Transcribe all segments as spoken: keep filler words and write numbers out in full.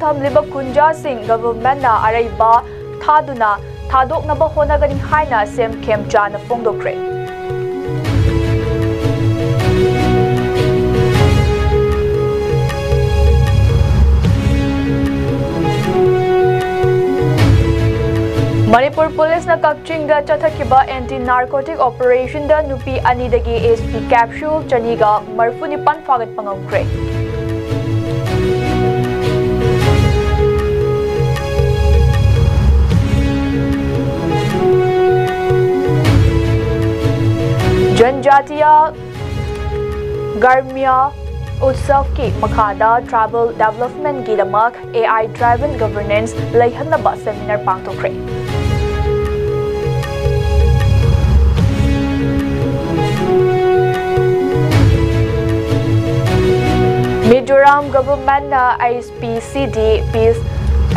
ꯊꯝꯂꯤꯕ ꯈꯨꯟꯖꯥꯁꯤꯡ ꯒꯚꯔꯟꯃꯦꯟꯠꯅ ꯑꯔꯩꯕ ꯊꯥꯗꯨꯅ ꯊꯥꯗꯣꯛꯅꯕ ꯍꯣꯠꯅꯒꯅꯤ ꯍꯥꯏꯅ ꯁꯤ ꯑꯦꯝ ꯈꯦꯝꯆꯥꯟꯅ ꯐꯣꯡꯗꯣꯛꯈ꯭ꯔꯦ꯫ ꯃꯅꯤꯄꯨꯔ ꯄꯨꯂꯤꯁꯅ ꯀꯛꯆꯤꯡꯗ ꯆꯠꯊꯈꯤꯕ ꯑꯦꯟꯇꯤ ꯅꯥꯔꯀꯣꯇꯤꯛ ꯑꯣꯄꯔꯦꯁꯟꯗ ꯅꯨꯄꯤ ꯑꯅꯤꯗꯒꯤ ꯑꯦꯁ ꯄꯤ ꯀꯦꯞꯁꯨꯜ ꯆꯅꯤꯒ ꯃꯔꯤꯐꯨ ꯅꯤꯄꯥꯟ ꯐꯥꯒꯠꯄ ꯉꯝꯈ꯭ꯔꯦ꯫ ꯖꯟꯖꯥꯇꯤꯌꯥ ꯒꯔꯃꯤꯌꯥ ꯎꯠꯁꯕꯀꯤ ꯃꯈꯥꯗ ꯇ꯭ꯔꯥꯏꯕꯦꯜ ꯗꯦꯕꯂꯞꯃꯦꯟꯠꯀꯤꯗꯃꯛ ꯑꯦ ꯑꯥꯏ ꯗ꯭ꯔꯥꯏꯚꯟ ꯒꯚꯔꯅꯦꯟꯁ ꯂꯩꯍꯟꯅꯕ ꯁꯦꯃꯤꯅꯥꯔ ꯄꯥꯡꯊꯣꯛꯈ꯭ꯔꯦ꯫ ꯃꯤꯖꯣꯔꯥꯝ ꯒꯚꯔꯟꯃꯦꯟꯠꯅ H P C D peace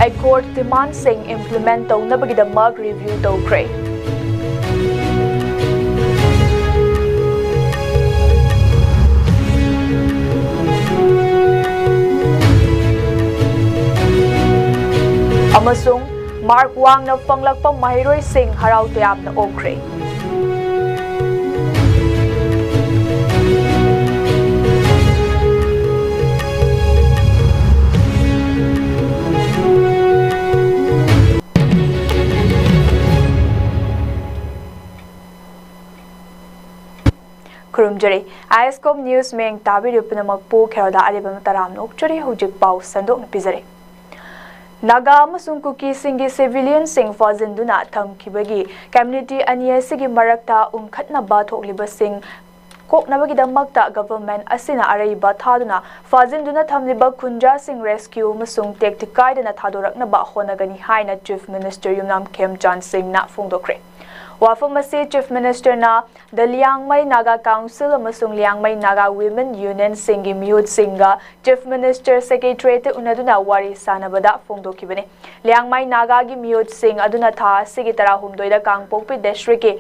accord ꯗꯤꯃꯥꯟꯗꯁꯤꯡ ꯏꯝꯄ꯭ꯂꯤꯃꯦꯟꯠ ꯇꯧꯅꯕꯒꯤꯗꯃꯛ ꯔꯤꯚ꯭ꯌꯨ ꯇꯧꯈ꯭ꯔꯦ꯫ ꯑꯃꯁꯨꯡ ꯃꯥꯔꯛ ꯋꯥꯡꯅ ꯐꯪꯂꯛꯄ ꯃꯍꯩꯔꯣꯏꯁꯤꯡ ꯍꯔꯥꯎ ꯇꯌꯥꯝꯅ ꯑꯣꯛꯈ꯭ꯔꯦ꯫ ꯈꯨꯔꯨꯝꯖꯔꯤ꯫ ꯑꯥꯏ ꯑꯦꯁ ꯀꯣꯝ ꯅ꯭ꯌꯨꯁ ꯃꯤꯠꯌꯦꯡ ꯇꯥꯕꯤꯔꯤꯕ ꯄꯨꯝꯅꯃꯛꯄꯨ ꯈꯦꯔꯣꯗ ꯑꯔꯤꯕꯝꯅ ꯇꯔꯥꯝꯅ ꯑꯣꯛꯆꯔꯤ꯫ ꯍꯧꯖꯤꯛ ꯄꯥꯎ ꯁꯟꯗꯣꯛꯅ ꯄꯤꯖꯔꯤ꯫ ꯅꯥꯒꯥ ꯑꯃꯁꯨꯡ ꯀꯨꯀꯤꯁꯤꯡꯒꯤ ꯁꯤꯚꯤꯂꯤꯌꯟꯁꯤꯡ ꯐꯥꯖꯤꯟꯗꯨꯅ ꯊꯝꯈꯤꯕꯒꯤ ꯀꯝꯃ꯭ꯌꯨꯅꯤꯇꯤ ꯑꯅꯤ ꯑꯁꯤꯒꯤ ꯃꯔꯛꯇ ꯎꯪꯈꯠꯅꯕ ꯊꯣꯛꯂꯤꯕꯁꯤꯡ ꯀꯣꯛꯅꯕꯒꯤꯗꯃꯛꯇ ꯒꯚꯔꯟꯃꯦꯟꯠ ꯑꯁꯤꯅ ꯑꯔꯩꯕ ꯊꯥꯗꯨꯅ ꯐꯥꯖꯤꯟꯗꯨꯅ ꯊꯝꯂꯤꯕ ꯈꯨꯟꯖꯥꯁꯤꯡ ꯔꯦꯁꯀ꯭ꯌꯨ ꯑꯃꯁꯨꯡ ꯇꯦꯛꯇ ꯀꯥꯏꯗꯅ ꯊꯥꯗꯣꯔꯛꯅꯕ ꯍꯣꯠꯅꯒꯅꯤ ꯍꯥꯏꯅ ꯆꯤꯐ ꯃꯤꯅꯤꯁꯇꯔ ꯌꯨꯝꯅꯥꯝ ꯈꯦꯝꯆꯥꯟ ꯁꯤꯡꯅ ꯐꯣꯡꯗꯣꯛꯈ꯭ꯔꯦ꯫ ꯋꯥꯐꯝ ꯑꯁꯤ ꯆꯤꯐ ꯃꯤꯅꯤꯁꯇꯔꯅ ꯗ ꯂꯤꯌꯥꯡꯃꯩ ꯅꯥꯒꯥ ꯀꯥꯎꯟꯁꯤꯜ ꯑꯃꯁꯨꯡ ꯂꯤꯌꯥꯡꯃꯩ ꯅꯥꯒꯥ ꯋꯤꯃꯦꯟ ꯌꯨꯅꯤꯌꯟꯁꯤꯡꯒꯤ ꯃꯤꯍꯨꯠꯁꯤꯡꯒ ꯆꯤꯐ ꯃꯤꯅꯤꯁꯇꯔ ꯁꯦꯀ꯭ꯔꯦꯇꯔꯤꯌꯦꯠꯇ ꯎꯅꯗꯨꯅ ꯋꯥꯔꯤ ꯁꯥꯅꯕꯗ ꯐꯣꯡꯗꯣꯛꯈꯤꯕꯅꯤ꯫ ꯂꯤꯌꯥꯡꯃꯩ ꯅꯥꯒꯥꯒꯤ ꯃꯤꯍꯨꯠꯁꯤꯡ ꯑꯗꯨꯅ ꯊꯥ ꯑꯁꯤꯒꯤ ꯇꯔꯥꯍꯨꯝꯗꯣꯏꯗ ꯀꯥꯡꯄꯣꯛꯄꯤ ꯗꯤꯁꯇ꯭ꯔꯤꯛꯀꯤ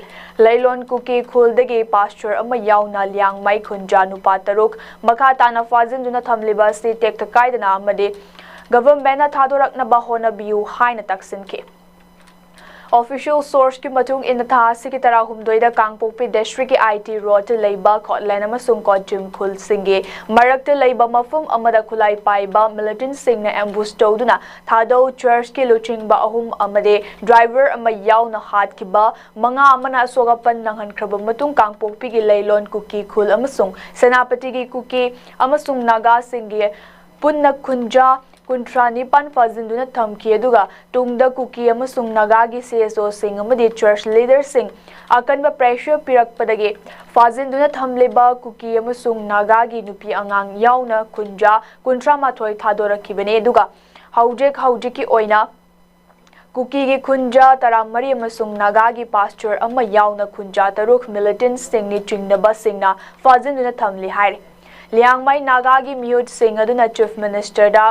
ꯂꯩꯂꯣꯟ ꯀꯨꯀꯤ ꯈꯨꯜꯗꯒꯤ ꯄꯥꯁꯇꯔ ꯑꯃ ꯌꯥꯎꯅ ꯂꯤꯌꯥꯡꯃꯩ ꯈꯨꯟꯖꯥ ꯅꯨꯄꯥ ꯇꯔꯨꯛ ꯃꯈꯥ ꯇꯥꯅ ꯐꯥꯖꯤꯟꯗꯨꯅ ꯊꯝꯂꯤꯕ ꯑꯁꯤ ꯇꯦꯛꯇ ꯀꯥꯏꯗꯅ ꯑꯃꯗꯤ ꯒꯚꯔꯟꯃꯦꯟꯠꯅ ꯊꯥꯗꯣꯔꯛꯅꯕ ꯍꯣꯠꯅꯕꯤꯌꯨ ꯍꯥꯏꯅ ꯇꯛꯁꯤꯟꯈꯤ꯫ Official sourceꯀꯤ ꯃꯇꯨꯡ ꯏꯟꯅ, ꯊꯥ ꯑꯁꯤꯒꯤ ꯇꯔꯥꯍꯨꯝꯗꯣꯏꯗ ꯀꯥꯡꯄꯣꯛꯄꯤ districtꯀꯤ I T roadꯇ ꯂꯩꯕ ꯈꯣꯠꯂꯦꯟ ꯑꯃꯁꯨꯡ ꯀꯣꯠꯖꯤꯝ ꯈꯨꯜꯁꯤꯡꯒꯤ ꯃꯔꯛꯇ ꯂꯩꯕ ꯃꯐꯝ ꯑꯃꯗ ꯈꯨꯠꯂꯥꯏ ꯄꯥꯏꯕ militantꯁꯤꯡꯅ ambush ꯇꯧꯗꯨꯅ ꯊꯥꯗꯧ Churchꯀꯤ ꯂꯨꯆꯤꯡꯕ ꯑꯍꯨꯝ ꯑꯃꯗꯤ driver ꯑꯃ ꯌꯥꯎꯅ ꯍꯥꯠꯈꯤꯕ ꯃꯉꯥ ꯑꯃꯅ ꯑꯁꯣꯛ ꯑꯄꯟ ꯅꯪꯍꯟꯈ꯭ꯔꯕ ꯃꯇꯨꯡ, ꯀꯥꯡꯄꯣꯛꯄꯤꯒꯤ ꯂꯩꯂꯣꯟ ꯀꯨꯀꯤ ꯈꯨꯜ ꯑꯃꯁꯨꯡ ꯁꯦꯅꯥꯄꯇꯤꯒꯤ ꯀꯨꯀꯤ ꯑꯃꯁꯨꯡ ꯅꯥꯒꯥꯁꯤꯡꯒꯤ ꯄꯨꯟꯅ ꯈꯨꯟꯖꯥ ꯀꯨꯟꯊ꯭ꯔꯥ ꯅꯤꯄꯥꯟ ꯐꯥꯖꯤꯟꯗꯨꯅ ꯊꯝꯈꯤ꯫ ꯑꯗꯨꯒ ꯇꯨꯡꯗ ꯀꯨꯀꯤ ꯑꯃꯁꯨꯡ ꯅꯥꯒꯥꯒꯤ C S Oꯁꯤꯡ ꯑꯃꯗꯤ church leaderꯁꯤꯡ ꯑꯀꯟꯕ pressure ꯄꯤꯔꯛꯄꯗꯒꯤ ꯐꯥꯖꯤꯟꯗꯨꯅ ꯊꯝꯂꯤꯕ ꯀꯨꯀꯤ ꯑꯃꯁꯨꯡ ꯅꯥꯒꯥꯒꯤ ꯅꯨꯄꯤ ꯑꯉꯥꯡ ꯌꯥꯎꯅ ꯈꯨꯟꯖꯥ ꯀꯨꯟꯊ꯭ꯔꯥ ꯃꯥꯊꯣꯏ ꯊꯥꯗꯣꯔꯛꯈꯤꯕꯅꯤ꯫ ꯑꯗꯨꯒ ꯍꯧꯖꯤꯛ ꯍꯧꯖꯤꯛꯀꯤ ꯑꯣꯏꯅ ꯀꯨꯀꯤꯒꯤ ꯈꯨꯟꯖꯥ ꯇꯔꯥꯃꯔꯤ ꯑꯃꯁꯨꯡ ꯅꯥꯒꯥꯒꯤ pastor ꯑꯃ ꯌꯥꯎꯅ ꯈꯨꯟꯖꯥ ꯇꯔꯨꯛ militantꯁꯤꯡꯅꯤ ꯆꯤꯡꯅꯕꯁꯤꯡꯅ ꯐꯥꯖꯤꯟꯗꯨꯅ ꯊꯝꯂꯤ ꯍꯥꯏꯔꯤ꯫ ꯂꯤꯌꯥꯡꯃꯩ ꯅꯥꯒꯥꯒꯤ ꯃꯤꯑꯣꯠꯁꯤꯡ ꯑꯗꯨꯅ Chief Ministerꯗ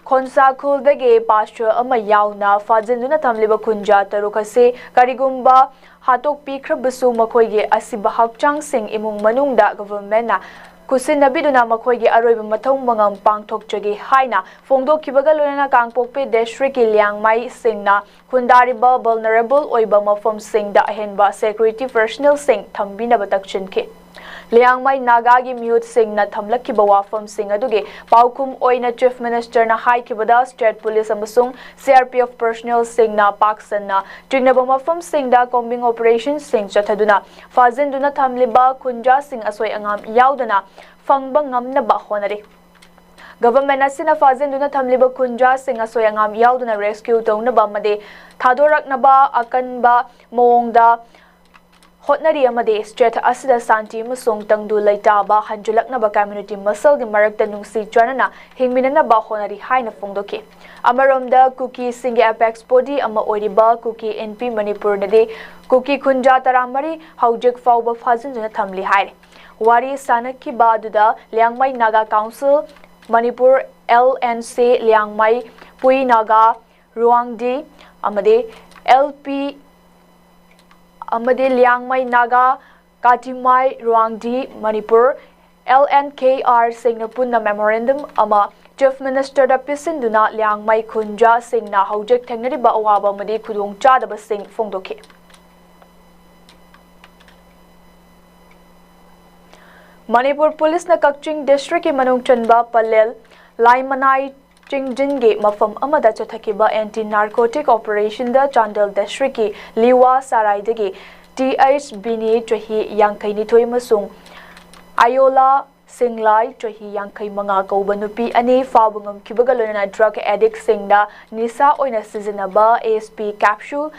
ꯈꯣꯟꯁꯥꯈꯨꯜꯗꯒꯤ pastor ꯑꯃ ꯌꯥꯎꯅ ꯐꯥꯖꯤꯟꯗꯨꯅ ꯊꯝꯂꯤꯕ ꯈꯨꯟꯖꯥ ꯇꯔꯨꯛ ꯑꯁꯤ ꯀꯔꯤꯒꯨꯝꯕ ꯍꯥꯠꯇꯣꯛꯄꯤꯈ꯭ꯔꯕꯁꯨ, ꯃꯈꯣꯏꯒꯤ ꯑꯁꯤꯕ ꯍꯛꯆꯥꯡꯁꯤꯡ ꯏꯃꯨꯡ ꯃꯅꯨꯡꯗ ꯒꯚꯔꯟꯃꯦꯟꯠꯅ ꯈꯨꯠꯁꯤꯟꯅꯕꯤꯗꯨꯅ ꯃꯈꯣꯏꯒꯤ ꯑꯔꯣꯏꯕ ꯃꯊꯧ ꯃꯉꯝ ꯄꯥꯡꯊꯣꯛꯆꯒꯦ ꯍꯥꯏꯅ ꯐꯣꯡꯗꯣꯛꯈꯤꯕꯒ ꯂꯣꯏꯅꯅ ꯀꯥꯡꯄꯣꯛꯄꯤ districtꯀꯤ ꯂꯤꯌꯥꯡꯃꯩꯁꯤꯡꯅ ꯈꯨꯟꯗꯥꯔꯤꯕ vulnerable ꯑꯣꯏꯕ ꯃꯐꯝꯁꯤꯡꯗ ꯑꯍꯦꯟꯕ security personnelꯁꯤꯡ ꯊꯝꯕꯤꯅꯕ ꯇꯛꯁꯤꯟꯈꯤ꯫ ꯂꯤꯌꯥꯡꯃꯩ ꯅꯥꯒꯥꯒꯤ ꯃꯤꯍꯨꯠꯁꯤꯡꯅ ꯊꯝꯂꯛꯈꯤꯕ ꯋꯥꯐꯝꯁꯤꯡ ꯑꯗꯨꯒꯤ ꯄꯥꯎꯈꯨꯝ ꯑꯣꯏꯅ Chief Ministerꯅ ꯍꯥꯏꯈꯤꯕꯗ, state police ꯑꯃꯁꯨꯡ C R P F personnelꯁꯤꯡꯅ ꯄꯥꯛ ꯁꯟꯅ ꯆꯤꯡꯅꯕ ꯃꯐꯝꯁꯤꯡꯗ combing operationꯁꯤꯡ ꯆꯠꯊꯗꯨꯅ ꯐꯥꯖꯤꯟꯗꯨꯅ ꯊꯝꯂꯤꯕ ꯈꯨꯟꯖꯥꯁꯤꯡ ꯑꯁꯣꯏ ꯑꯉꯥꯝ ꯌꯥꯎꯗꯅ ꯐꯪꯕ ꯉꯝꯅꯕ ꯍꯣꯠꯅꯔꯤ꯫ ꯒꯚꯔꯟꯃꯦꯟꯠ ꯑꯁꯤꯅ ꯐꯥꯖꯤꯟꯗꯨꯅ ꯊꯝꯂꯤꯕ ꯈꯨꯟꯖꯥꯁꯤꯡ ꯑꯁꯣꯏ ꯑꯉꯥꯝ ꯌꯥꯎꯗꯅ rescue ꯇꯧꯅꯕ ꯑꯃꯗꯤ ꯊꯥꯗꯣꯔꯛꯅꯕ ꯑꯀꯟꯕ ꯃꯑꯣꯡꯗ ꯍꯣꯠꯅꯔꯤ ꯑꯃꯗꯤ state ꯑꯁꯤꯗ ꯁꯥꯟꯇꯤ ꯑꯃꯁꯨꯡ ꯇꯪꯗꯨ ꯂꯩꯇꯥꯕ ꯍꯟꯖꯤꯜꯂꯛꯅꯕ community ꯃꯁꯦꯜꯒꯤ ꯃꯔꯛꯇ ꯅꯨꯡꯁꯤ ꯆꯥꯟꯅꯅ ꯍꯤꯡꯃꯤꯟꯅꯅꯕ ꯍꯣꯠꯅꯔꯤ ꯍꯥꯏꯅ ꯐꯣꯡꯗꯣꯛꯈꯤ꯫ ꯑꯃꯔꯣꯝꯗ, ꯀꯨꯀꯤꯁꯤꯡꯒꯤ apex body ꯑꯃ ꯑꯣꯏꯔꯤꯕ ꯀꯨꯀꯤ ꯏꯟꯄꯤ ꯃꯅꯤꯄꯨꯔꯅꯗꯤ ꯀꯨꯀꯤ ꯈꯨꯟꯖꯥ ꯇꯔꯥꯃꯔꯤ ꯍꯧꯖꯤꯛ ꯐꯥꯎꯕ ꯐꯥꯖꯤꯟꯗꯨꯅ ꯊꯝꯂꯤ ꯍꯥꯏꯔꯤ꯫ ꯋꯥꯔꯤ ꯁꯥꯅꯈꯤꯕ ꯑꯗꯨꯗ Liangmai Naga council Manipur, L N C Liangmai, ꯄꯨꯏ ꯅꯥꯒꯥ ꯔꯨꯋꯥꯡꯗꯤ ꯑꯃꯗꯤ L P ꯑꯃꯗꯤ Liangmai Naga ꯀꯥꯇꯤꯃꯥꯏ ꯔꯨꯋꯥꯡꯗꯤ Manipur, L N K R ꯁꯤꯡꯅ ꯄꯨꯟꯅ memorandum ꯑꯃ Chief Minister ꯗ ꯄꯤꯁꯤꯟꯗꯨꯅ ꯂꯤꯌꯥꯡꯃꯩ ꯈꯨꯟꯖꯥꯁꯤꯡꯅ ꯍꯧꯖꯤꯛ ꯊꯦꯡꯅꯔꯤꯕ ꯑꯋꯥꯕ ꯑꯃꯗꯤ ꯈꯨꯗꯣꯡꯆꯥꯗꯕꯁꯤꯡ ꯐꯣꯡꯗꯣꯛꯈꯤ꯫ ꯃꯅꯤꯄꯨꯔ ꯄꯨꯂꯤꯁꯅ ꯀꯛꯆꯤꯡ ꯗꯤꯁꯇ꯭ꯔꯤꯛꯀꯤ ꯃꯅꯨꯡ ꯆꯟꯕ ꯄꯂꯦꯜ ꯂꯥꯏꯃꯅꯥꯏ ꯆꯤꯡꯖꯤꯟꯒꯤ ꯃꯐꯝ ꯑꯃꯗ ꯆꯠꯊꯈꯤꯕ ꯑꯦꯟꯇꯤ ꯅꯥꯔꯀꯣꯇꯤꯛ ꯑꯣꯄꯔꯦꯁꯟꯗ ꯆꯥꯟꯗꯦꯜ ꯗꯤꯁꯇ꯭ꯔꯤꯛꯀꯤ ꯂꯤꯋꯥ ꯁꯔꯥꯏꯗꯒꯤ ꯇꯤ ꯑꯩꯆ ꯕꯤꯅꯤ ꯆꯍꯤ ꯌꯥꯡꯈꯩꯅꯤꯊꯣꯏ ꯑꯃꯁꯨꯡ ꯑꯌꯣꯂꯥ ꯁꯤꯡꯂꯥꯏ ꯆꯍꯤ ꯌꯥꯡꯈꯩ ꯃꯉꯥ ꯀꯧꯕ ꯅꯨꯄꯤ ꯑꯅꯤ ꯐꯥꯕ ꯉꯝꯈꯤꯕꯒ ꯂꯣꯏꯅꯅ ꯗ꯭ꯔꯒ ꯑꯦꯗꯤꯛꯁꯤꯡꯗ ꯅꯤꯁꯥ ꯑꯣꯏꯅ ꯁꯤꯖꯤꯟꯅꯕ ꯑꯦꯁ ꯄꯤ ꯀꯦꯞꯁꯨꯜ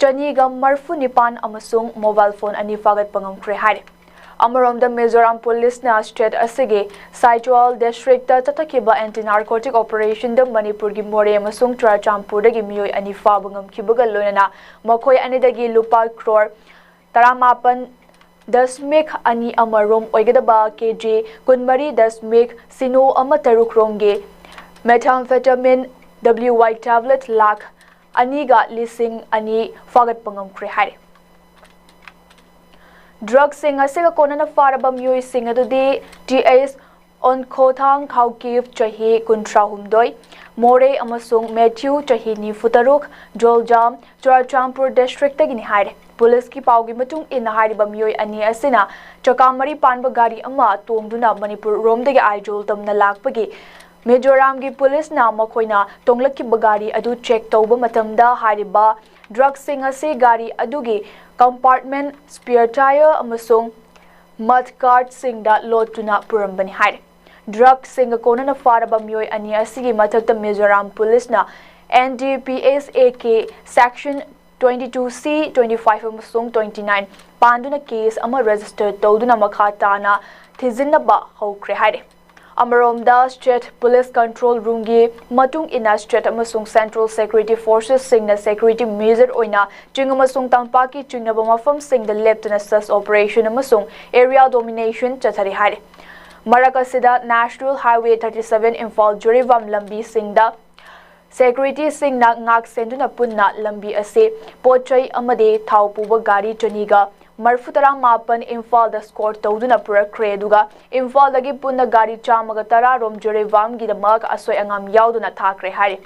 ꯆꯅꯤꯒ ꯃꯔꯤꯐꯨ ꯅꯤꯄꯥꯟ ꯑꯃꯁꯨꯡ ꯃꯣꯕꯥꯏꯜ ꯐꯣꯟ ꯑꯅꯤ ꯐꯥꯒꯠꯄ ꯉꯝꯈ꯭ꯔꯦ ꯍꯥꯏꯔꯤ꯫ ꯑꯃꯔꯣꯝꯗ ꯃꯤꯖꯣꯔꯥꯝ ꯄꯨꯂꯤꯁꯅ ꯁ꯭ꯇꯦꯠ ꯑꯁꯤꯒꯤ ꯁꯥꯏꯆꯣꯜ ꯗꯤꯁꯇ꯭ꯔꯤꯛꯇ ꯆꯠꯊꯈꯤꯕ ꯑꯦꯟꯇꯤ ꯅꯥꯔꯀꯣꯇꯤꯛ ꯑꯣꯄꯔꯦꯁꯟꯗ ꯃꯅꯤꯄꯨꯔꯒꯤ ꯃꯣꯔꯦ ꯑꯃꯁꯨꯡ ꯆꯨꯔꯥꯆꯥꯟꯄꯨꯔꯗꯒꯤ ꯃꯤꯑꯣꯏ ꯑꯅꯤ ꯐꯥꯕ ꯉꯝꯈꯤꯕꯒ ꯂꯣꯏꯅꯅ ꯃꯈꯣꯏ ꯑꯅꯤꯗꯒꯤ ꯂꯨꯄꯥ ꯀ꯭ꯔꯣꯔ ꯇꯔꯥꯃꯥꯄꯟ ꯗꯁꯃꯤꯛ ꯑꯅꯤ ꯑꯃ ꯔꯣꯝ ꯑꯣꯏꯒꯗꯕ ꯀꯦ ꯖꯤ ꯀꯨꯟꯃꯔꯤ ꯗꯁꯃꯤꯛ ꯁꯤꯅꯣ ꯑꯃ ꯇꯔꯨꯛ ꯔꯣꯝꯒꯤ ꯃꯦꯊꯥꯝꯐꯦꯇꯥꯃꯤꯟ ꯗꯕ꯭ꯂꯤꯎ ꯋꯥꯏ ꯇꯦꯕ꯭ꯂꯦꯠ ꯂꯥꯈ ꯑꯅꯤꯒ ꯂꯤꯁꯤꯡ ꯑꯅꯤ ꯐꯥꯒꯠꯄ ꯉꯝꯈ꯭ꯔꯦ ꯍꯥꯏꯔꯤ꯫ ꯗ꯭ꯔꯒꯁꯤꯡ ꯑꯁꯤꯒ ꯀꯣꯟꯅꯅ ꯐꯥꯔꯕ ꯃꯤꯑꯣꯏꯁꯤꯡ ꯑꯗꯨꯗꯤ ꯇꯤ ꯑꯩꯆ ꯑꯣꯟꯈꯣꯊꯥꯡ ꯈꯥꯎꯀꯤꯞ ꯆꯍꯤ ꯀꯨꯟꯊ꯭ꯔꯥꯍꯨꯝꯗꯣꯏ, ꯃꯣꯔꯦ ꯑꯃꯁꯨꯡ ꯃꯦꯊ꯭ꯌꯨ ꯆꯍꯤ ꯅꯤꯐꯨꯇꯔꯨꯛ, ꯖꯣꯜꯖꯥꯝ, ꯆꯨꯔꯥꯆꯥꯟꯄꯨꯔ ꯗꯤꯁꯇ꯭ꯔꯤꯛꯇꯒꯤꯅꯤ ꯍꯥꯏꯔꯦ꯫ ꯄꯨꯂꯤꯁꯀꯤ ꯄꯥꯎꯒꯤ ꯃꯇꯨꯡ ꯏꯟꯅ ꯍꯥꯏꯔꯤꯕ ꯃꯤꯑꯣꯏ ꯑꯅꯤ ꯑꯁꯤꯅ ꯆꯀꯥ ꯃꯔꯤ ꯄꯥꯟꯕ ꯒꯥꯔꯤ ꯑꯃ ꯇꯣꯡꯗꯨꯅ ꯃꯅꯤꯄꯨꯔ ꯔꯣꯝꯗꯒꯤ ꯑꯥꯏꯖꯣꯜ ꯇꯝꯅ ꯂꯥꯛꯄꯒꯤ ꯃꯤꯖꯣꯔꯥꯝꯒꯤ ꯄꯨꯂꯤꯁꯅ ꯃꯈꯣꯏꯅ ꯇꯣꯡꯂꯛꯈꯤꯕ ꯒꯥꯔꯤ ꯑꯗꯨ ꯆꯦꯛ ꯇꯧꯕ ꯃꯇꯝꯗ ꯍꯥꯏꯔꯤꯕ ꯗ꯭ꯔꯒꯁꯤꯡ ꯑꯁꯤ ꯒꯥꯔꯤ ꯑꯗꯨꯒꯤ ꯀꯝꯄꯥꯔꯠꯃꯦꯟ, ꯁ꯭ꯄꯤꯌꯔ ꯇꯥꯌꯔ ꯑꯃꯁꯨꯡ ꯃꯗ ꯀꯥꯔꯠꯁꯤꯡꯗ ꯂꯣꯠꯇꯨꯅ ꯄꯨꯔꯝꯕꯅꯤ ꯍꯥꯏꯔꯤ꯫ ꯗ꯭ꯔꯒꯁꯤꯡꯒ ꯀꯣꯟꯅꯅ ꯐꯥꯔꯕ ꯃꯤꯑꯣꯏ ꯑꯅꯤ ꯑꯁꯤꯒꯤ ꯃꯊꯛꯇ ꯃꯤꯖꯣꯔꯥꯝ ꯄꯨꯂꯤꯁꯅ N D P S A K section twenty two ꯁꯤ, ꯇ꯭ꯋꯦꯟꯇꯤ ꯐꯥꯏꯚ ꯑꯃꯁꯨꯡ ꯇ꯭ꯋꯦꯟꯇꯤ ꯅꯥꯏꯟ ꯄꯥꯟꯗꯨꯅ ꯀꯦꯁ ꯑꯃ ꯔꯦꯖꯤꯁꯇꯔ ꯇꯧꯗꯨꯅ ꯃꯈꯥ ꯇꯥꯅ ꯊꯤꯖꯤꯟꯅꯕ ꯍꯧꯈ꯭ꯔꯦ ꯍꯥꯏꯔꯤ꯫ ꯑꯃꯔꯣꯝꯗ, ꯁ꯭ꯇꯦꯠ ꯄꯨꯂꯤꯁ ꯀꯟꯇ꯭ꯔꯣꯜ ꯔꯨꯝꯒꯤ ꯃꯇꯨꯡ ꯏꯟꯅ, ꯁ꯭ꯇꯦꯠ ꯑꯃꯁꯨꯡ ꯁꯦꯟꯇ꯭ꯔꯦꯜ ꯁꯦꯀ꯭ꯌꯨꯔꯤꯇꯤ ꯐꯣꯔꯁꯦꯁꯁꯤꯡꯅ ꯁꯦꯀ꯭ꯌꯨꯔꯤꯇꯤ ꯃꯦꯖꯔ ꯑꯣꯏꯅ ꯆꯤꯡ ꯑꯃꯁꯨꯡ ꯇꯝꯄꯥꯛꯀꯤ ꯆꯤꯡꯅꯕ ꯃꯐꯝꯁꯤꯡꯗ ꯂꯦꯞꯇꯅ ꯁꯔꯆ ꯑꯣꯄꯔꯦꯁꯟ ꯑꯃꯁꯨꯡ ꯑꯦꯔꯤꯌꯥ ꯗꯣꯃꯤꯅꯦꯁꯟ ꯆꯠꯊꯔꯤ ꯍꯥꯏꯔꯤ꯫ ꯃꯔꯛ ꯑꯁꯤꯗ, national highway thirty seven Imphal Jiribam ꯂꯝꯕꯤꯁꯤꯡꯗ ꯁꯦꯀ꯭ꯌꯨꯔꯤꯇꯤꯁꯤꯡꯅ ꯉꯥꯛ ꯁꯦꯟꯗꯨꯅ ꯄꯨꯟꯅ ꯂꯝꯕꯤ ꯑꯁꯤ ꯄꯣꯠ ꯆꯩ ꯑꯃꯗꯤ ꯊꯥꯎ ꯄꯨꯕ ꯒꯥꯔꯤ ꯆꯅꯤꯒ ꯃꯔꯤꯐꯨ ꯇꯔꯥ ꯃꯥꯄꯟ ꯏꯝꯐꯥꯜꯗ ꯁ꯭ꯀꯣꯔꯠ ꯇꯧꯗꯨꯅ ꯄꯨꯔꯛꯈ꯭ꯔꯦ, ꯑꯗꯨꯒ ꯏꯝꯐꯥꯜꯗꯒꯤ ꯄꯨꯟꯅ ꯒꯥꯔꯤ ꯆꯥꯝꯃꯒ ꯇꯔꯥ ꯔꯣꯝ ꯖꯤꯔꯤꯕꯥꯝꯒꯤꯗꯃꯛ ꯑꯁꯣꯏ ꯑꯉꯥꯝ ꯌꯥꯎꯗꯅ ꯊꯥꯈ꯭ꯔꯦ ꯍꯥꯏꯔꯤ꯫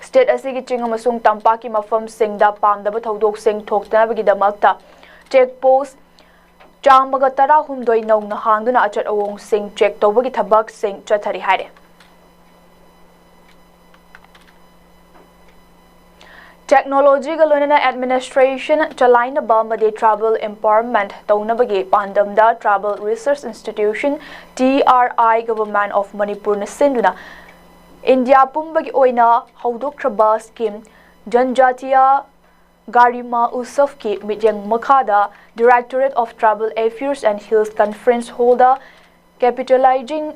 ꯁ꯭ꯇꯦꯠ ꯑꯁꯤꯒꯤ ꯆꯤꯡ ꯑꯃꯁꯨꯡ ꯇꯝꯄꯥꯛꯀꯤ ꯃꯐꯝꯁꯤꯡꯗ ꯄꯥꯝꯗꯕ ꯊꯧꯗꯣꯛꯁꯤꯡ ꯊꯣꯛꯇꯅꯕꯒꯤꯗꯃꯛꯇ ꯆꯦꯛ ꯄꯣꯁ ꯆꯥꯝꯃꯒ ꯇꯔꯥꯍꯨꯝꯗꯣꯏ ꯅꯧꯅ ꯍꯥꯡꯗꯨꯅ ꯑꯆꯠ ꯑꯋꯣꯡꯁꯤꯡ ꯆꯦꯛ ꯇꯧꯕꯒꯤ ꯊꯕꯛꯁꯤꯡ ꯆꯠꯊꯔꯤ ꯍꯥꯏꯔꯤ꯫ ꯇꯦꯛꯅꯣꯂꯣꯖꯤꯒ ꯂꯣꯏꯅꯅ ꯑꯦꯗꯃꯤꯅꯤꯁꯇ꯭ꯔꯦꯁꯟ ꯆꯂꯥꯏꯅꯕ ꯑꯃꯗꯤ ꯇ꯭ꯔꯥꯏꯕꯦꯜ ꯑꯦꯝꯄꯥꯋꯔꯃꯦꯟꯠ ꯇꯧꯅꯕꯒꯤ ꯄꯥꯟꯗꯝꯗ Tribal Research Institution, T R I, Government of Manipurꯅ ꯁꯤꯟꯗꯨꯅ ꯏꯟꯗꯤꯌꯥ ꯄꯨꯝꯕꯒꯤ ꯑꯣꯏꯅ ꯍꯧꯗꯣꯛꯈ꯭ꯔꯕ ꯁ꯭ꯀꯤꯝ ꯖꯟꯖꯥꯇꯤꯌꯥ ꯒꯥꯔꯤꯃꯥ ꯎꯠꯁꯕꯀꯤ ꯃꯤꯠꯌꯦꯡ ꯃꯈꯥꯗ Directorate of Tribal Affairs and Hills Conference Hallꯗ Capitalizing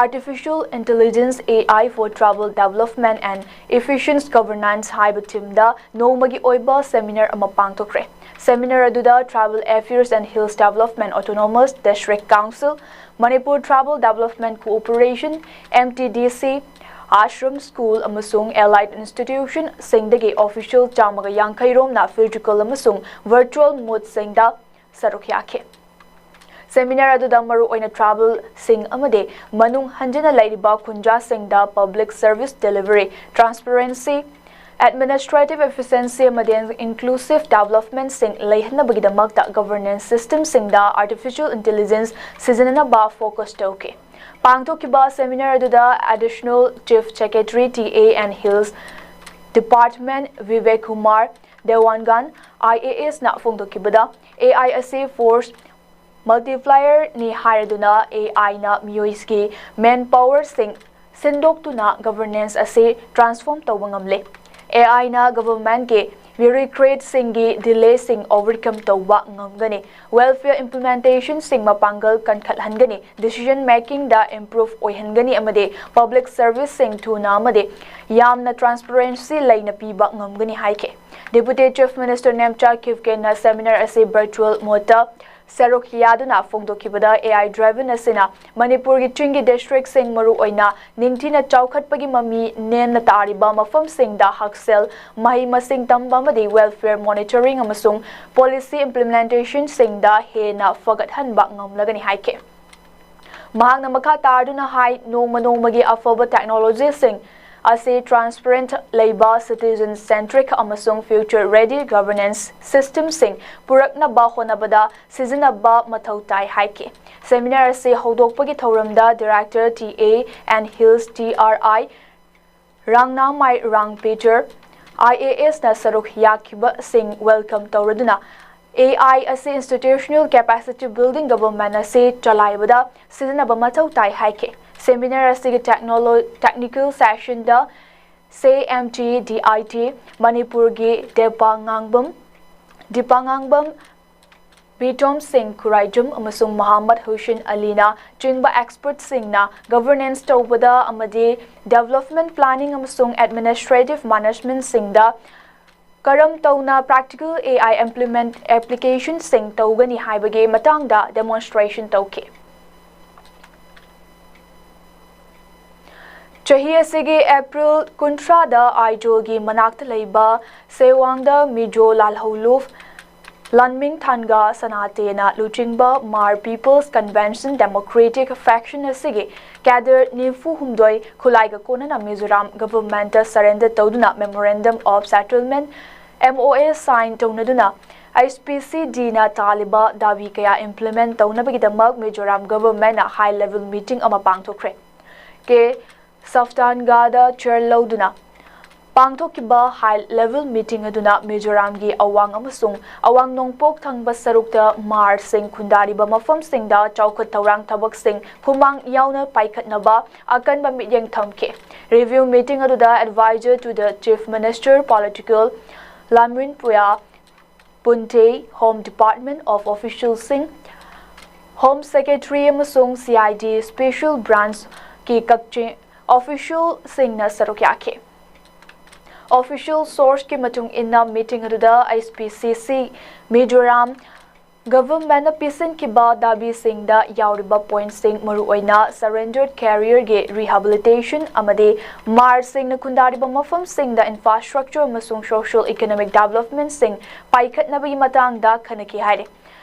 Artificial Intelligence, A I for Tribal Development and Efficient Governance ꯍꯥꯏꯕ ꯊꯤꯝꯗ ꯅꯣꯡꯃꯒꯤ ꯑꯣꯏꯕ ꯁꯦꯃꯤꯅꯥꯔ ꯑꯃ ꯄꯥꯡꯊꯣꯛꯈ꯭ꯔꯦ꯫ ꯁꯦꯃꯤꯅꯥꯔ ꯑꯗꯨꯗ Tribal Affairs and Hills Development Autonomous District Council, Manipur Tribal Development Corporation, M T D C, Ashram School ꯑꯃꯁꯨꯡ allied institutionꯁꯤꯡꯗꯒꯤ official ꯆꯥꯝꯃꯒ ꯌꯥꯡꯈꯩ ꯔꯣꯝꯅ physical ꯑꯃꯁꯨꯡ virtual modeꯁꯤꯡꯗ ꯁꯔꯨꯛ ꯌꯥꯈꯤ꯫ ꯁꯦꯃꯤꯅꯥꯔ ꯑꯗꯨꯗ ꯃꯔꯨꯑꯣꯏꯅ ꯇ꯭ꯔꯥꯏꯕꯦꯜꯁꯤꯡ ꯑꯃꯗꯤ ꯃꯅꯨꯡ ꯍꯟꯖꯤꯟꯅ ꯂꯩꯔꯤꯕ ꯈꯨꯟꯖꯥꯁꯤꯡꯗ public service delivery, transparency, administrative efficiency ꯑꯃꯗꯤ inclusive developmentꯁꯤꯡ ꯂꯩꯍꯟꯅꯕꯒꯤꯗꯃꯛꯇ governance systemꯁꯤꯡꯗ artificial intelligence ꯁꯤꯖꯤꯟꯅꯅꯕ focus ꯇꯧꯈꯤ꯫ ꯄꯥꯡꯊꯣꯛꯈꯤꯕ ꯁꯦꯃꯤꯅꯥꯔ ꯑꯗꯨꯗ Additional Chief Secretary T A and Hills Department Vivek Kumar ꯗꯦꯋꯥꯟꯒꯥꯟ, I A S ꯅ ꯐꯣꯡꯗꯣꯛꯈꯤꯕꯗ, A I ꯑꯁꯤ force multiplierꯅꯤ ꯍꯥꯏꯔꯗꯨꯅ A I ꯅ ꯃꯤꯑꯣꯏꯒꯤ manpowerꯁꯤꯡ ꯁꯤꯟꯗꯣꯛꯇꯨꯅ governance ꯑꯁꯤ transform ꯇꯧꯕ ꯉꯝꯂꯦ꯫ A I ꯅ governmentꯀꯤ bureaucratꯁꯤꯡꯒꯤ delayꯁꯤꯡ overcome ꯇꯧꯕ ꯉꯝꯒꯅꯤ, welfare implementationꯁꯤꯡ ꯃꯄꯥꯡꯒꯜ ꯀꯟꯈꯠꯍꯟꯒꯅꯤ, decision makingꯗ improve ꯑꯣꯏꯍꯟꯒꯅꯤ ꯑꯃꯗꯤ public serviceꯁꯤꯡ ꯊꯨꯅ ꯑꯃꯗꯤ ꯌꯥꯝꯅ transparency ꯂꯩꯅ ꯄꯤꯕ ꯉꯝꯒꯅꯤ ꯍꯥꯏꯈꯤ꯫ Deputy Chief Minister Nemcha ꯀꯤꯞꯒꯦꯅ seminar ꯑꯁꯤ virtual modeꯇ ꯁꯔꯨꯛ ꯌꯥꯗꯨꯅ ꯐꯣꯡꯗꯣꯛꯈꯤꯕꯗ, AI driven ꯑꯁꯤꯅ ꯃꯅꯤꯄꯨꯔꯒꯤ ꯆꯤꯡꯒꯤ districtꯁꯤꯡ, ꯃꯔꯨꯑꯣꯏꯅ ꯅꯤꯡꯊꯤꯅ ꯆꯥꯎꯈꯠꯄꯒꯤ ꯃꯃꯤ ꯅꯦꯝꯅ ꯇꯥꯔꯤꯕ ꯃꯐꯝꯁꯤꯡꯗ ꯍꯛꯁꯦꯜ, ꯃꯍꯩ ꯃꯁꯤꯡ ꯇꯝꯕ ꯑꯃꯗꯤ welfare monitoring ꯑꯃꯁꯨꯡ policy implementationꯁꯤꯡꯗ ꯍꯦꯟꯅ ꯐꯒꯠꯍꯟꯕ ꯉꯝꯂꯒꯅꯤ ꯍꯥꯏꯈꯤ꯫ ꯃꯍꯥꯛꯅ ꯃꯈꯥ ꯇꯥꯗꯨꯅ ꯍꯥꯏ, ꯅꯣꯡꯃ ꯅꯣꯡꯃꯒꯤ ꯑꯐꯕ technologyꯁꯤꯡ ꯑꯁꯤ transparent ꯂꯩꯕ, citizen centric ꯑꯃꯁꯨꯡ future ready governance systemꯁꯤꯡ ꯄꯨꯔꯛꯅꯕ ꯍꯣꯠꯅꯕꯗ ꯁꯤꯖꯤꯟꯅꯕ ꯃꯊꯧ ꯇꯥꯏ ꯍꯥꯏꯈꯤ꯫ Seminar ꯑꯁꯤ ꯍꯧꯗꯣꯛꯄꯒꯤ ꯊꯧꯔꯝꯗ Director TA and Hills TRI Rangnamai Rang Peter, IASꯅ ꯁꯔꯨꯛ ꯌꯥꯈꯤꯕꯁꯤꯡ welcome ꯇꯧꯔꯗꯨꯅ, AI ꯑꯁꯤ institutional capacity building, government ꯑꯁꯤ ꯆꯂꯥꯏꯕꯗ ꯁꯤꯖꯤꯟꯅꯕ ꯃꯊꯧ ꯇꯥꯏ ꯍꯥꯏꯈꯤ꯫ Seminar ꯑꯁꯤꯒꯤ technolo-, technical sessionꯗ CMT DIT ꯃꯅꯤꯄꯨꯔꯒꯤ ꯗꯦꯄꯥ ꯉꯥꯡꯕꯝ, ꯗꯤꯄꯥ ꯉꯥꯡꯕꯝ, ꯕꯤꯇꯣꯝ ꯁꯤꯡ ꯈꯨꯔꯥꯏꯖꯝ ꯑꯃꯁꯨꯡ ꯃꯣꯍꯥꯝꯃꯗ ꯍꯨꯁꯦꯟ ꯑꯂꯤꯅ ꯆꯤꯡꯕ expertꯁꯤꯡꯅ governance ꯇꯧꯕꯗ ꯑꯃꯗꯤ development planning ꯑꯃꯁꯨꯡ administrative managementꯁꯤꯡꯗ ꯀꯔꯝ ꯇꯧꯅ practical AI implement applicationꯁꯤꯡ ꯇꯧꯒꯅꯤ ꯍꯥꯏꯕꯒꯤ ꯃꯇꯥꯡꯗ demonstration ꯇꯧꯈꯤ꯫ ꯆꯍꯤ ꯑꯁꯤꯒꯤ April ꯀꯨꯟꯊ꯭ꯔꯥꯗ ꯑꯥꯏꯖꯣꯜꯒꯤ ꯃꯅꯥꯛꯇ ꯂꯩꯕ ꯁꯦꯋꯥꯡꯗ ꯃꯤꯖꯣ ꯂꯥꯜꯍꯧꯂꯨꯞ ꯂꯥꯟꯃꯤꯡ ꯊꯥꯟꯒ ꯁꯅꯥꯇꯦꯅ ꯂꯨꯆꯤꯡꯕ ꯃꯥꯔ People's Convention Democratic Faction ꯑꯁꯤꯒꯤ cadre ꯅꯤꯐꯨ ꯍꯨꯝꯗꯣꯏ ꯈꯨꯠꯂꯥꯏꯒ ꯀꯣꯟꯅꯅ ꯃꯤꯖꯣꯔꯥꯝ governmentꯇ surrender ꯇꯧꯗꯨꯅ memorandum of settlement, MOS, sign ꯇꯧꯅꯗꯨꯅ, HPCDꯅ ꯇꯥꯜꯂꯤꯕ ꯗꯥꯕꯤ ꯀꯌꯥ implement ꯇꯧꯅꯕꯒꯤꯗꯃꯛ ꯃꯤꯖꯣꯔꯥꯝ governmentꯅ high level meeting ꯑꯃ ꯄꯥꯡꯊꯣꯛꯈ꯭ꯔꯦ꯫ ꯀꯦ ꯁꯐꯇꯥꯟꯒꯥꯗ chair ꯂꯧꯗꯨꯅ ꯄꯥꯡꯊꯣꯛꯈꯤꯕ high level meeting ꯑꯗꯨꯅ ꯃꯤꯖꯣꯔꯥꯝꯒꯤ ꯑꯋꯥꯡ ꯑꯃꯁꯨꯡ ꯑꯋꯥꯡ ꯅꯣꯡꯄꯣꯛ ꯊꯪꯕ ꯁꯔꯨꯛꯇ ꯃꯥꯔꯁꯤꯡ ꯈꯨꯟꯗꯥꯔꯤꯕ ꯃꯐꯝꯁꯤꯡꯗ ꯆꯥꯎꯈꯠ ꯊꯧꯔꯥꯡ ꯊꯕꯛꯁꯤꯡ ꯈꯨꯃꯥꯡ ꯌꯥꯎꯅ ꯄꯥꯏꯈꯠꯅꯕ ꯑꯀꯟꯕ ꯃꯤꯠꯌꯦꯡ ꯊꯝꯈꯤ꯫ Review meeting ꯑꯗꯨꯗ advisor to the Chief Minister, political, ꯂꯥꯃꯤꯟ ꯄꯨꯌꯥ ꯄꯨꯟꯇꯦ, Home Department of officialꯁꯤꯡ, Home Secretary ꯑꯃꯁꯨꯡ CID special branchꯀꯤ ꯀꯛꯆꯤꯡ officialꯁꯤꯡꯅ ꯁꯔꯨꯛ ꯌꯥꯈꯤ꯫ Official sourceꯀꯤ ꯃꯇꯨꯡ ꯏꯟꯅ, meeting ꯑꯗꯨꯗ HPCC ꯃꯤꯖꯣꯔꯥꯝ ꯒꯚꯔꯟꯃꯦꯟꯠꯅ ꯄꯤꯁꯤꯟꯈꯤꯕ ꯗꯥꯕꯤꯁꯤꯡꯗ ꯌꯥꯎꯔꯤꯕ ꯄꯣꯏꯟꯠꯁꯤꯡ, ꯃꯔꯨꯑꯣꯏꯅ surrendered carrierꯒꯤ rehabilitation ꯑꯃꯗꯤ ꯃꯥꯔꯁꯤꯡꯅ ꯈꯨꯟꯗꯥꯔꯤꯕ ꯃꯐꯝꯁꯤꯡꯗ infrastructure ꯑꯃꯁꯨꯡ social economic developmentꯁꯤꯡ ꯄꯥꯏꯈꯠꯅꯕꯒꯤ ꯃꯇꯥꯡꯗ ꯈꯟꯅꯈꯤ ꯍꯥꯏꯔꯤ꯫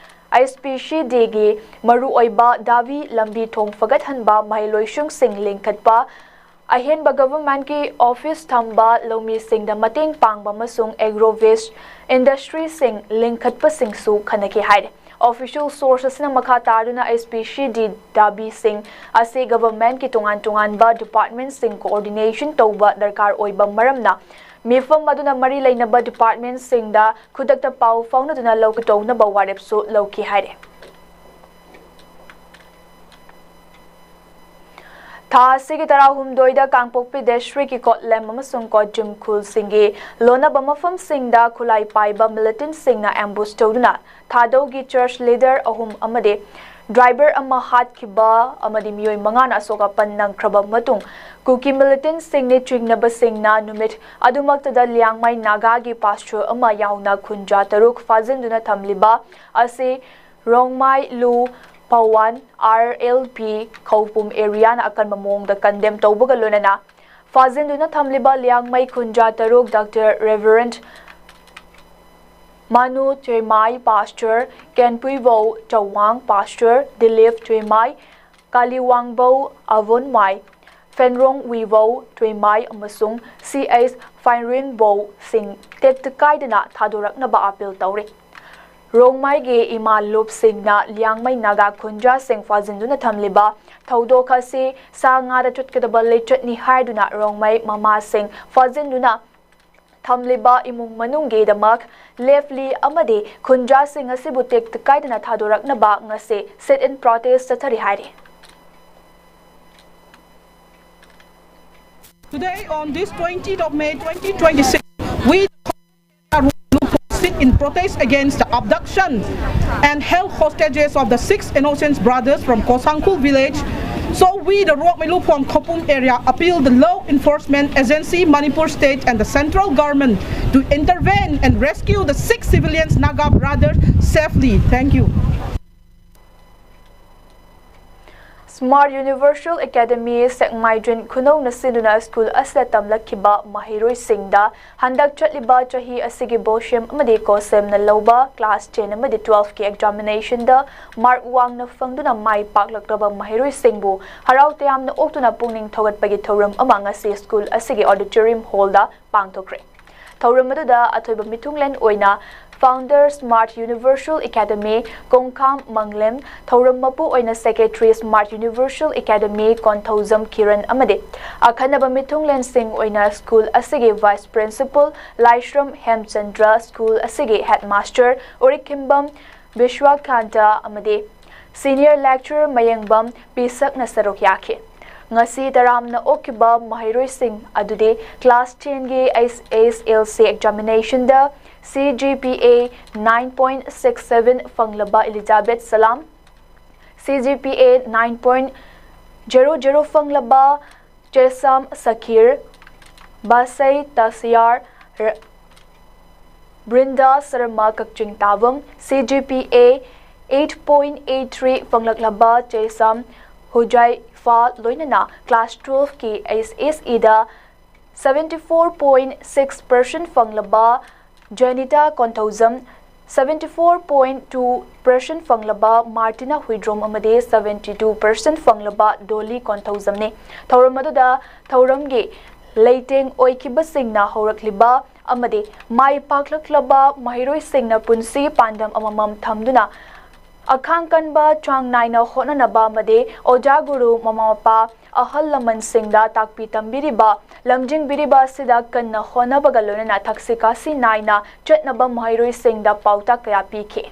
ꯑꯥꯏ ꯑꯦꯁ ꯄꯤ ꯁꯤ ꯗꯤꯒꯤ ꯃꯔꯨꯑꯣꯏꯕ ꯗꯥꯕꯤ ꯂꯝꯕꯤ ꯊꯣꯡ ꯐꯒꯠꯍꯟꯕ, ꯃꯍꯩꯂꯣꯏꯁꯪꯁꯤꯡ ꯂꯤꯡꯈꯠꯄ, ꯑꯍꯦꯟꯕ ꯒꯚꯔꯟꯃꯦꯟꯠꯀꯤ ꯑꯣꯐꯤꯁ ꯊꯝꯕ, ꯂꯧꯃꯤꯁꯤꯡꯗ ꯃꯇꯦꯡ ꯄꯥꯡꯕ ꯑꯃꯁꯨꯡ agro waste industryꯁꯤꯡ ꯂꯤꯡꯈꯠꯄꯁꯤꯡꯁꯨ ꯈꯟꯅꯈꯤ ꯍꯥꯏꯔꯤ꯫ Official source ꯑꯁꯤꯅ ꯃꯈꯥ ꯇꯥꯗꯨꯅ ꯑꯥꯏ ꯑꯦꯁ ꯄꯤ ꯁꯤ ꯗꯤ ꯗꯥꯕꯤꯁꯤꯡ ꯑꯁꯤ ꯒꯚꯔꯟꯃꯦꯟꯠꯀꯤ ꯇꯣꯉꯥꯟ ꯇꯣꯉꯥꯟꯕ departmentꯁꯤꯡ coordination ꯇꯧꯕ ꯗꯔꯀꯥꯔ ꯑꯣꯏꯕ ꯃꯔꯝꯅ ꯃꯤꯐꯝ ꯑꯗꯨꯅ ꯃꯔꯤ ꯂꯩꯅꯕ departmentꯁꯤꯡꯗ ꯈꯨꯗꯛꯇ ꯄꯥꯎ ꯐꯥꯎꯅꯗꯨꯅ ꯂꯧꯒꯗꯧꯅꯕ ꯋꯥꯔꯦꯞꯁꯨ ꯂꯧꯈꯤ ꯍꯥꯏꯔꯤ꯫ ꯊꯥ ꯑꯁꯤꯒꯤ ꯇꯔꯥꯍꯨꯝꯗꯣꯏꯗ ꯀꯥꯡꯄꯣꯛꯄꯤ districtꯀꯤ ꯀꯣꯠꯂꯦꯝ ꯑꯃꯁꯨꯡ ꯀꯣꯠꯖꯤꯝ ꯈꯨꯜꯁꯤꯡꯒꯤ ꯂꯣꯟꯅꯕ ꯃꯐꯝꯁꯤꯡꯗ ꯈꯨꯠꯂꯥꯏ ꯄꯥꯏꯕ militantꯁꯤꯡꯅ ambush ꯇꯧꯗꯨꯅ ꯊꯥꯗꯧꯒꯤ church leader ꯑꯍꯨꯝ ꯑꯃꯗꯤ driver ꯑꯃ ꯍꯥꯠꯈꯤꯕ ꯑꯃꯗꯤ ꯃꯤꯑꯣꯏ ꯃꯉꯥꯅ ꯑꯁꯣꯛ ꯑꯄꯟ ꯅꯪꯈ꯭ꯔꯕ ꯃꯇꯨꯡ, ꯀꯨꯀꯤ militantꯁꯤꯡꯅꯤ ꯆꯤꯡꯅꯕꯁꯤꯡꯅ ꯅꯨꯃꯤꯠ ꯑꯗꯨꯃꯛꯇꯗ ꯂꯤꯌꯥꯡꯃꯩ ꯅꯥꯒꯥꯒꯤ pastor ꯑꯃ ꯌꯥꯎꯅ ꯈꯨꯟꯖꯥ ꯇꯔꯨꯛ ꯐꯥꯖꯤꯟꯗꯨꯅ ꯊꯝꯂꯤꯕ ꯑꯁꯤ ꯔꯣꯡꯃꯥꯏ ꯂꯨ ꯄꯋꯥꯟ, R L P, ꯈꯧꯄꯨꯝ areaꯅ ꯑꯀꯟꯕ ꯃꯑꯣꯡꯗ condemn ꯇꯧꯕꯒ ꯂꯣꯏꯅꯅ ꯐꯥꯖꯤꯟꯗꯨꯅ ꯊꯝꯂꯤꯕ ꯂꯤꯌꯥꯡꯃꯩ ꯈꯨꯟꯖꯥ ꯇꯔꯨꯛ, Doctor Reverend ꯃꯅꯨ ꯆꯦꯃꯥꯏ, pastor ꯀꯦꯟꯄꯨꯏꯕꯧ ꯆꯧꯋꯥꯡ, pastor ꯗꯤꯂꯤꯞ ꯆꯦꯃꯥꯏ, ꯀꯥꯂꯤꯋꯥꯡꯕꯧ ꯑꯕꯣꯟꯃꯥꯏ, ꯐꯦꯟꯔꯣꯡ ꯋꯤꯕꯧ ꯇꯨꯏꯃꯥꯏ ꯑꯃꯁꯨꯡ C H ꯐꯥꯏꯟꯔꯤꯟꯕꯧꯁꯤꯡ ꯇꯦꯛꯇ ꯀꯥꯏꯗꯅ ꯊꯥꯗꯣꯔꯛꯅꯕ appeal ꯇꯧꯔꯤ꯫ ꯔꯣꯡꯃꯥꯏꯒꯤ ꯏꯃꯥ ꯂꯨꯞꯁꯤꯡꯅ ꯂꯤꯌꯥꯡꯃꯩ ꯅꯥꯒꯥ ꯈꯨꯟꯖꯥꯁꯤꯡ ꯐꯥꯖꯤꯟꯗꯨꯅ ꯊꯝꯂꯤꯕ ꯊꯧꯗꯣꯛ ꯑꯁꯤ ꯁꯥ ꯉꯥꯗ ꯆꯠꯀꯗꯕ ꯂꯤꯆꯠꯅꯤ ꯍꯥꯏꯗꯨꯅ ꯔꯣꯡꯃꯩ ꯃꯃꯥꯁꯤꯡ ꯐꯥꯖꯤꯟꯗꯨꯅ ꯊꯝꯂꯤꯕ ꯏꯃꯨꯡ ꯃꯅꯨꯡꯒꯤꯗꯃꯛ ꯂꯦꯞꯂꯤ ꯑꯃꯗꯤ ꯈꯨꯟꯖꯥꯁꯤꯡ ꯑꯁꯤꯕꯨ ꯇꯦꯛꯇ ꯀꯥꯏꯗꯅ ꯊꯥꯗꯣꯔꯛꯅꯕ ꯉꯁꯤ sit-in protest ꯆꯠꯊꯔꯤ ꯍꯥꯏꯔꯤ꯫ Today, on this twentieth of May twenty twenty-six, we sit in protest against the abduction and held hostages of the six innocent brothers from Kosangkul village So we, the Ruakmei Luphuam Khopum area, appeal the law enforcement agency, Manipur State and the central government to intervene and rescue the six civilians Naga brothers safely. Thank you. Smart Universal Academy ꯁꯦꯛꯃꯥꯏꯗ꯭ꯔꯤꯟ ꯈꯨꯅꯧꯅ ꯁꯤꯟꯗꯨꯅ school ꯑꯁꯤꯗ ꯇꯝꯂꯛꯈꯤꯕ ꯃꯍꯩꯔꯣꯏꯁꯤꯡꯗ ꯍꯟꯗꯛ ꯆꯠꯂꯤꯕ ꯆꯍꯤ ꯑꯁꯤꯒꯤ BOSEM ꯑꯃꯗꯤ COHSEMꯅ ꯂꯧꯕ class ten ꯑꯃꯗꯤ twelveꯀꯤ examinationꯗ mark ꯋꯥꯡꯅ ꯐꯪꯗꯨꯅ ꯃꯥꯏ ꯄꯥꯛꯂꯛꯂꯕ ꯃꯍꯩꯔꯣꯏꯁꯤꯡꯕꯨ ꯍꯔꯥꯎ ꯇꯌꯥꯝꯅ ꯑꯣꯛꯇꯨꯅ ꯄꯨꯛꯅꯤꯡ ꯊꯧꯒꯠꯄꯒꯤ ꯊꯧꯔꯝ ꯑꯃ ꯉꯁꯤ ꯁ꯭ꯀꯨꯜ ꯑꯁꯤꯒꯤ auditorium hallꯗ ꯄꯥꯡꯊꯣꯛꯈ꯭ꯔꯦ꯫ ꯊꯧꯔꯝ ꯑꯗꯨꯗ ꯑꯊꯣꯏꯕ ꯃꯤꯊꯨꯡꯂꯦꯟ ꯑꯣꯏꯅ Founder Smart Universal Academy ꯀꯣꯡꯈꯥꯝ ꯃꯪꯂꯦꯝ, ꯊꯧꯔꯝ ꯃꯄꯨ ꯑꯣꯏꯅ Secretary Smart Universal Academy Konthoujam Kiran ꯑꯃꯗꯤ ꯑꯈꯟꯅꯕ ꯃꯤꯊꯨꯡꯂꯦꯟꯁꯤꯡ ꯑꯣꯏꯅ ꯁ꯭ꯀꯨꯜ ꯑꯁꯤꯒꯤ Vice Principal ꯂꯥꯏꯁ꯭ꯔꯝ ꯍꯦꯝꯆꯟꯗ꯭ꯔ, ꯁ꯭ꯀꯨꯜ ꯑꯁꯤꯒꯤ Headmaster ꯎꯔꯤꯈꯤꯝꯕꯝ ꯕꯤꯁ꯭ꯋꯥꯀꯥꯟꯇ ꯑꯃꯗꯤ Senior Lecturer ꯃꯌꯦꯡꯕꯝ ꯄꯤꯁꯛꯅ ꯁꯔꯨꯛ ꯌꯥꯈꯤ꯫ ꯉꯁꯤ ꯇꯔꯥꯝꯅ ꯑꯣꯛꯈꯤꯕ ꯃꯍꯩꯔꯣꯏꯁꯤꯡ ꯑꯗꯨꯗꯤ class tenꯒꯤ HSLC examinationꯗ CGPA nine point six seven ꯐꯪꯂꯕ ꯏꯂꯤꯖꯥꯕꯦꯠ ꯁꯂꯥꯝ, CGPA nine point zero zero ꯐꯪꯂꯕ ꯆꯦꯁꯥꯝ ꯁꯀꯤꯔ, ꯕꯥꯁꯩ ꯇꯁꯤꯌꯥꯔ, ꯔ-, ꯕ꯭ꯔꯤꯟꯗꯥ ꯁꯔꯃ ꯀꯛꯆꯤꯡ ꯇꯥꯕꯝ, CGPA eight point eight three ꯐꯪꯂꯛꯂꯕ ꯆꯦꯁꯥꯝ ꯍꯨꯖꯥꯏꯐꯥ ꯂꯣꯏꯅꯅ class twelveꯀꯤ HSEꯗ seventy four point six percent ꯐꯪꯂꯕ Jenita Konthoujam, seventy four point two percent ꯐꯪꯂꯕ ꯃꯥꯔꯇꯤꯅꯥ ꯍꯨꯏꯗ꯭ꯔꯣꯝ ꯑꯃꯗꯤ seventy two percent ꯐꯪꯂꯕ ꯗꯣꯂꯤ ꯀꯣꯟꯊꯧꯖꯝꯅꯤ꯫ ꯊꯧꯔꯝ ꯑꯗꯨꯗ ꯊꯧꯔꯝꯒꯤ ꯂꯩꯇꯦꯡ ꯑꯣꯏꯈꯤꯕꯁꯤꯡꯅ ꯍꯧꯔꯛꯂꯤꯕ ꯑꯃꯗꯤ ꯃꯥꯏ ꯄꯥꯛꯂꯛꯂꯕ ꯃꯍꯩꯔꯣꯏꯁꯤꯡꯅ ꯄꯨꯟꯁꯤ ꯄꯥꯟꯗꯝ ꯑꯃꯃꯝ ꯊꯝꯗꯨꯅ ꯑꯈꯥꯡ ꯀꯟꯕ, ꯆꯥꯡ ꯅꯥꯏꯅ ꯍꯣꯠꯅꯅꯕ ꯑꯃꯗꯤ ꯑꯣꯖꯥ ꯒꯨꯔꯨ, ꯃꯃꯥ ꯃꯄꯥ, ꯑꯍꯜ ꯂꯃꯟꯁꯤꯡꯗ ꯇꯥꯛꯄꯤ ꯇꯝꯕꯤꯔꯤꯕ, ꯂꯝꯖꯤꯡꯕꯤꯔꯤꯕ ꯑꯁꯤꯗ ꯀꯟꯅ ꯍꯣꯠꯅꯕꯒ ꯂꯣꯏꯅꯅ ꯊꯛꯁꯤ ꯈꯥꯁꯤ ꯅꯥꯏꯅ ꯆꯠꯅꯕ ꯃꯍꯩꯔꯣꯏꯁꯤꯡꯗ ꯄꯥꯎꯇꯥꯛ ꯀꯌꯥ ꯄꯤꯈꯤ꯫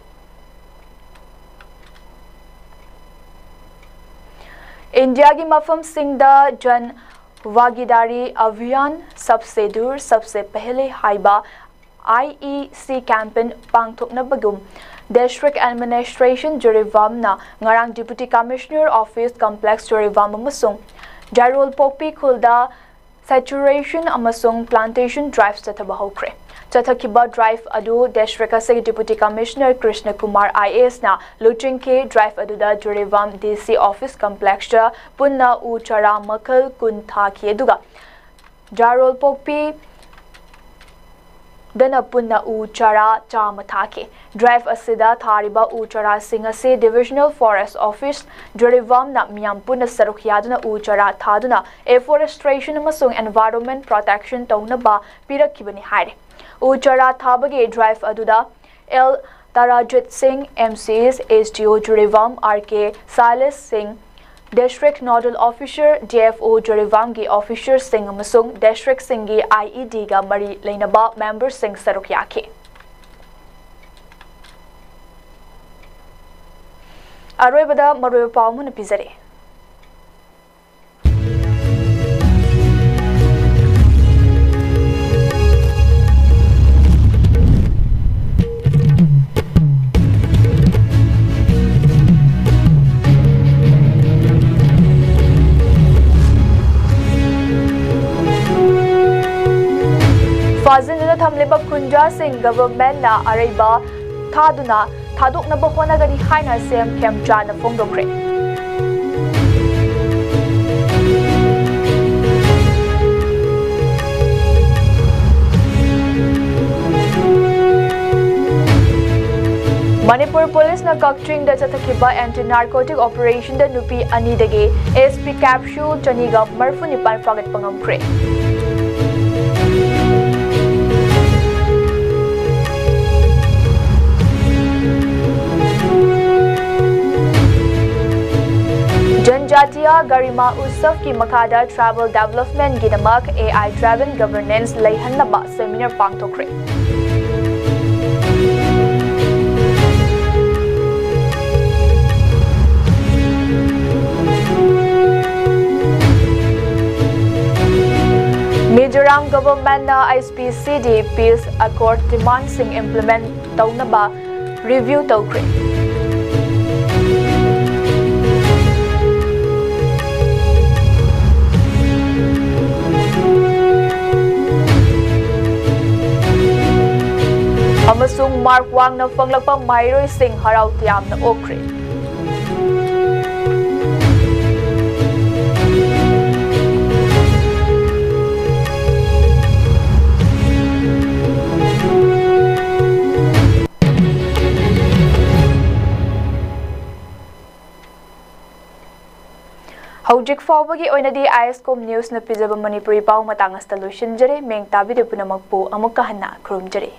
ꯏꯟꯗꯤꯌꯥꯒꯤ ꯃꯐꯝꯁꯤꯡꯗ ꯖꯟ ꯚꯥꯒꯤꯗꯥꯔꯤ ꯑꯚꯤꯌꯥꯟ ꯁꯕꯁꯦ ꯗꯨꯔ ꯁꯕꯁꯦ ꯄꯦꯍꯂꯦ ꯍꯥꯏꯕ I E C campaign ꯄꯥꯡꯊꯣꯛꯅꯕꯒꯨꯝ District Administration ꯖꯤꯔꯤꯕꯥꯝꯅ ꯉꯔꯥꯡ Deputy Commissioner Office Complex Jiribam ꯑꯃꯁꯨꯡ ꯖꯥꯏꯔꯣꯜꯄꯣꯛꯄꯤ ꯈꯨꯜꯗ saturation ꯑꯃꯁꯨꯡ plantation drive ꯆꯠꯊꯕ ꯍꯧꯈ꯭ꯔꯦ꯫ ꯆꯠꯊꯈꯤꯕ drive ꯑꯗꯨ district ꯑꯁꯤꯒꯤ Deputy Commissioner Krishna Kumar I A S ꯅ ꯂꯨꯆꯤꯡꯈꯤ꯫ Drive ꯑꯗꯨꯗ Jiribam D C Office Complex ꯇ ꯄꯨꯟꯅ ꯎ ꯆꯥꯔꯥ ꯃꯈꯜ ꯀꯨꯟ ꯊꯥꯈꯤ, ꯑꯗꯨꯒ ꯖꯥꯔꯣꯜꯄꯣꯛꯄꯤ ꯗꯅ ꯄꯨꯟꯅ ꯎ ꯆꯥꯔꯥ ꯆꯥꯝꯃ ꯊꯥꯈꯤ꯫ Drive ꯑꯁꯤꯗ ꯊꯥꯔꯤꯕ ꯎ ꯆꯥꯔꯥꯁꯤꯡ ꯑꯁꯤ Divisional Forest Office ꯖꯤꯔꯤꯕꯥꯝꯅ ꯃꯤꯌꯥꯝ ꯄꯨꯟꯅ ꯁꯔꯨꯛ ꯌꯥꯗꯨꯅ ꯎ ꯆꯥꯔꯥ ꯊꯥꯗꯨꯅ afforestation ꯑꯃꯁꯨꯡ environment protection ꯇꯧꯅꯕ ꯄꯤꯔꯛꯈꯤꯕꯅꯤ ꯍꯥꯏꯔꯤ꯫ ꯎ ꯆꯥꯔꯥ ꯊꯥꯕꯒꯤ drive ꯑꯗꯨꯗ L ꯇꯥꯔꯥꯖꯤꯠ ꯁꯤꯡ, M C S, S D O Jiribam, R K ꯁꯥꯏꯂꯦꯁ ꯁꯤꯡ, District Nodal Officer, D F O ꯖꯤꯔꯤꯕꯥꯝꯒꯤ officer ꯁꯤꯡ ꯑꯃꯁꯨꯡ district ꯁꯤꯡꯒꯤ I E D ꯒ ꯃꯔꯤ ꯂꯩꯅꯕ member ꯁꯤꯡ ꯁꯔꯨꯛ ꯌꯥꯈꯤ꯫ ꯑꯔꯣꯏꯕꯗ ꯃꯔꯨꯑꯣꯏꯕ ꯄꯥꯎ ꯑꯃꯅ ꯄꯤꯖꯔꯤ꯫ ꯐꯥꯖꯤꯟꯗꯨꯅ ꯊꯝꯂꯤꯕ ꯈꯨꯟꯖꯥꯁꯤꯡ government ꯅ ꯑꯔꯩꯕ ꯊꯥꯗꯨꯅ ꯊꯥꯗꯣꯛꯅꯕ ꯍꯣꯠꯅꯒꯅꯤ ꯍꯥꯏꯅ C M ꯈꯦꯝꯆꯥꯟꯅ ꯐꯣꯡꯗꯣꯛꯈ꯭ꯔꯦ꯫ ꯃꯅꯤꯄꯨꯔ ꯄꯨꯂꯤꯁꯅ ꯀꯛꯆꯤꯡꯗ ꯆꯠꯊꯈꯤꯕ anti narcotic operation ꯗ ꯅꯨꯄꯤ ꯑꯅꯤꯗꯒꯤ S P capsule ꯆꯅꯤꯒ ꯃꯔꯤꯐꯨ ꯅꯤꯄꯥꯟ ꯐꯥꯒꯠꯄ ꯉꯝꯈ꯭ꯔꯦ꯫ ꯖꯟꯖꯥꯇꯤꯌꯥ ꯒꯔꯤꯃꯥ ꯎꯠꯁꯕꯀꯤ ꯃꯈꯥꯗ tribal development ꯒꯤꯗꯃꯛ A I driven governance ꯂꯩꯍꯟꯅꯕ seminar ꯄꯥꯡꯊꯣꯛꯈ꯭ꯔꯦ꯫ ꯃꯤꯖꯣꯔꯥꯝ ꯑꯁꯥꯝ ꯒꯚꯔꯟꯃꯦꯟꯠꯅ H P C D peace accord demandꯁꯤꯡ implement ꯇꯧꯅꯕ review ꯇꯧꯈ꯭ꯔꯦ꯫ ꯑꯃꯁꯨꯡ mark ꯋꯥꯡꯅ ꯐꯪꯂꯛꯄ ꯃꯍꯩꯔꯣꯏꯁꯤꯡ ꯍꯔꯥꯎ ꯇꯌꯥꯝꯅ ꯑꯣꯛꯈ꯭ꯔꯦ꯫ ꯍꯧꯖꯤꯛ ꯐꯥꯎꯕꯒꯤ ꯑꯣꯏꯅꯗꯤ ꯑꯥꯏ ꯑꯦꯁ ꯀꯣꯝ ꯅ꯭ꯌꯨꯁꯅ ꯄꯤꯖꯕ ꯃꯅꯤꯄꯨꯔꯤ ꯄꯥꯎ ꯃꯇꯥꯡ ꯑꯁꯤꯗ ꯂꯣꯏꯁꯤꯟꯖꯔꯦ꯫ ꯃꯤꯡ ꯇꯥꯕꯤꯔꯤꯕ ꯄꯨꯝꯅꯃꯛꯄꯨ ꯑꯃꯨꯛꯀ ꯍꯟꯅ ꯈꯨꯔꯨꯝꯖꯔꯤ꯫